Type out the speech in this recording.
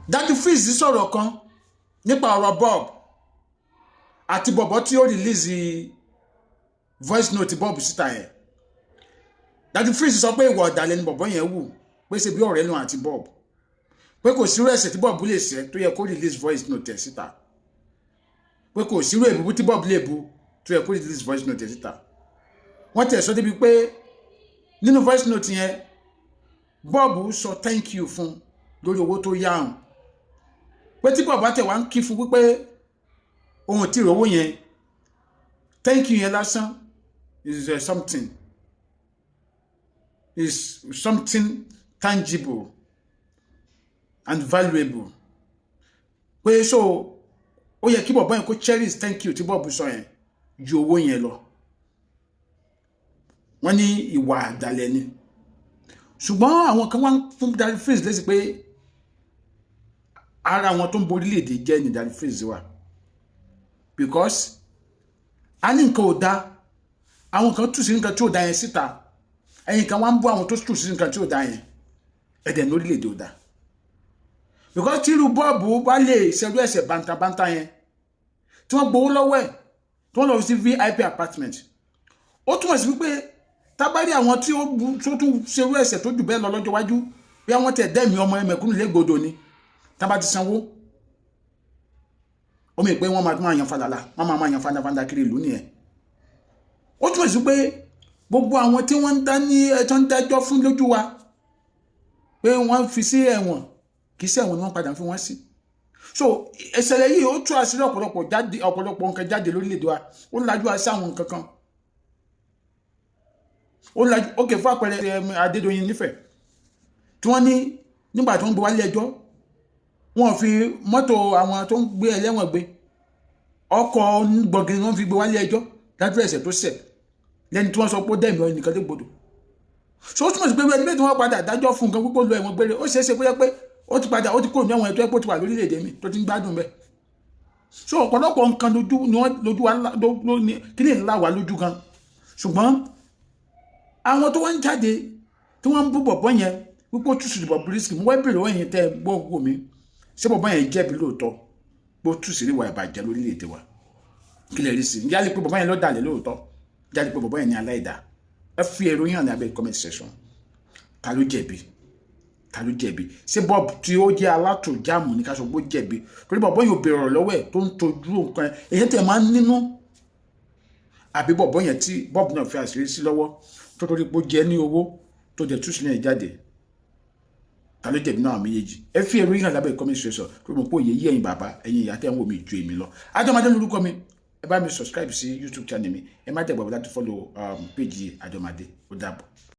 Daddy Freeze sọ̀rọ̀ kan nípa ọ̀rọ̀ Bob àti bọ̀bọ̀ tí ó release voice note Bob síta yẹn. Daddy Freeze sọ pé ìwà ọ̀dàlẹ̀ ni bọ̀bọ̀ yẹn wù, pé ṣe bí ọ̀rẹ́ lòun àti Bob, pé kò sírú ẹ̀ṣẹ̀ tí Bob lè ṣẹ̀ tó yẹ kó release voice note ẹ̀ síta, pé kò sírú èbúbú tí Bob lè bu tó yẹ kó release voice note ẹ̀ síta. Wọ́n tẹ̀ sọ débi pé nínú voice note yẹn, Bob sọ thank you fún lórí owó tó yá òun, pé tí Bob bá tẹ̀ wá ń kí fún wípé ohun tí ìrówó yẹn, thank you yẹn lásán is something tangible and valuable, pé so ó yẹ kí bọ̀bọ́ yẹn kó cherish thank you tí Bob sọ yẹn ju owó yẹn lọ. Wọ́n ní ìwà àdàlẹ̀ ni, ṣùgbọ́n àwọn kan wá ń fún Daddy Freeze lésì pé ara àwọn tó ń borílẹ̀-èdè jẹ́ ní Daddy Freeze wà, because a ní nǹkan ò da, àwọn kan tú sí nǹkan tí ò da yẹn síta, ẹ̀yìn kan wá ń bú àwọn tó tú sí nǹkan tí ò da yẹn, ẹ̀dẹ̀ ní orílẹ̀-èdè ò da, because tírú Bob bá lè ṣerú ẹ̀ṣẹ̀ bántabánta yẹn, tí wọ́n gbowó lọ́wọ́ ẹ̀, tí wọ́n lọ sí VIP apartment, ó túmọ̀ sí wípé tábàrí àwọn tí ó tún ṣerú ẹ̀ṣẹ̀ tó jù bẹ́ẹ̀ lọ lọ́jọ́ iwájú, bí àwọn tẹ̀ dẹ́mi ọmọ ẹ̀mẹ̀kúnnù légbodò ni, tábà ti sanwó omi pé wọ́n máa yan falala, wọ́n máa yan fandafanda kiri ìlú nìyẹn. Ó túmọ̀ sí pé gbogbo àwọn tí wọ́n ń dá ní ẹjọ́ ń dájọ́ fún lójú wa pé wọ́n fi sí ẹ̀wọ̀n, kì í sí ẹ̀wọ̀n ni wọ́n padà fi wọ́n sí. So ìṣẹ̀lẹ̀ yìí, ó tú àṣírí ọ̀pọ̀lọpọ̀ jáde, ọ̀pọ̀lọpọ̀ nǹkan jáde lórílẹ̀‐èdè wa. Ó lajú àṣì àwọn nǹkan kan, ó lajú. Ókè, fún àpẹẹrẹ, Adédoyin nífẹ̀ẹ́ tí wọ́n ní nígbà tí wọ́n gbé wálé ẹjọ́, wọ́n fi mọ́tò àwọn tó ń gbé ẹlẹ́wọ̀n gbé, ọkọ̀ gbọ̀ngàn wọ́n fi gbé wálé ẹjọ́, dájú ẹ̀ṣẹ̀ tó ṣẹ̀ lẹ́ni tí wọ́n sọ pé ó dẹ̀mí ẹnìkan légbodò. So ó túmọ̀ sí pé ẹni bẹ́ẹ̀ tí wọ́n padà dájọ́ fún nǹkan púpọ̀ lọ ẹ̀wọ̀n gbére, ó ṣeé ṣe bóyá pé ó ti padà, ó ti kúrò ní ẹ̀wọ̀n ẹ̀tọ́, ẹ̀pọ̀ ti wà lórílẹ̀‐èdè mi tó ti ń gbádùn bẹ́ẹ̀. So ọ̀pọ̀lọpọ̀ nǹkan lójú ni wọ́n lójú wa ló ní kí ní ńlá wà lójú gan, ṣùgbọ́n àwọn tó wá ń jáde tí wọ́n ń bú bọ̀bọ́ yẹn wípé ó túṣu Bobrisky, mo wá bèrè lọ́wọ́ yẹn tẹ́ ẹ gbọ́ wò mí, ṣé bọ̀bọ́ yẹn jẹ̀bi lóòótọ́ pé ó túṣu ìwà ìbàjẹ́ lórílẹ̀‐èdè wa? Kí lè rí sí i? Ǹjẹ́ a lè pé bọ̀bọ́ yẹn lọ́dàlẹ̀ lóòótọ́? Ǹjẹ́ a lè pé bọ̀bọ́ yẹn ní aláìdá? Ẹ fi èrò yín hàn ní abẹ́ comment section. Ta ló jẹ̀bi? Ta ló jẹ̀bi? Ṣé Bob tí ó jẹ́ alátòjáàmù ní ká sọ pé ó jẹ̀bi torí bọ̀bọ́ yóò béèrè ọ̀rọ̀ lọ́wọ́ ẹ̀ tó ń tojú nǹkan èyí tẹ̀ máa ń nínú, àbí bọ̀bọ́ yẹn tí Bob náà fi àṣírí sí lọ́wọ́ tó torí pé ó jẹ́ ní owó tó jẹ́ tú sílẹ̀ jáde? Ta ló jẹ̀bi náà méjèèjì? Ẹ fi èrò yín hàn lábẹ́ comment section, tó mọ̀ pé òye yí ẹ̀yin bàbá, ẹ̀yin ìyá tẹ́ ń wò mí ju èmi lọ. Adọ́mọdé lórúkọ mi. Ẹ bá mi subscribe sí YouTube channel mi. Ẹ má dẹ̀ gbàgbé láti follow page Adọ́mọdé. Ó dàbọ̀.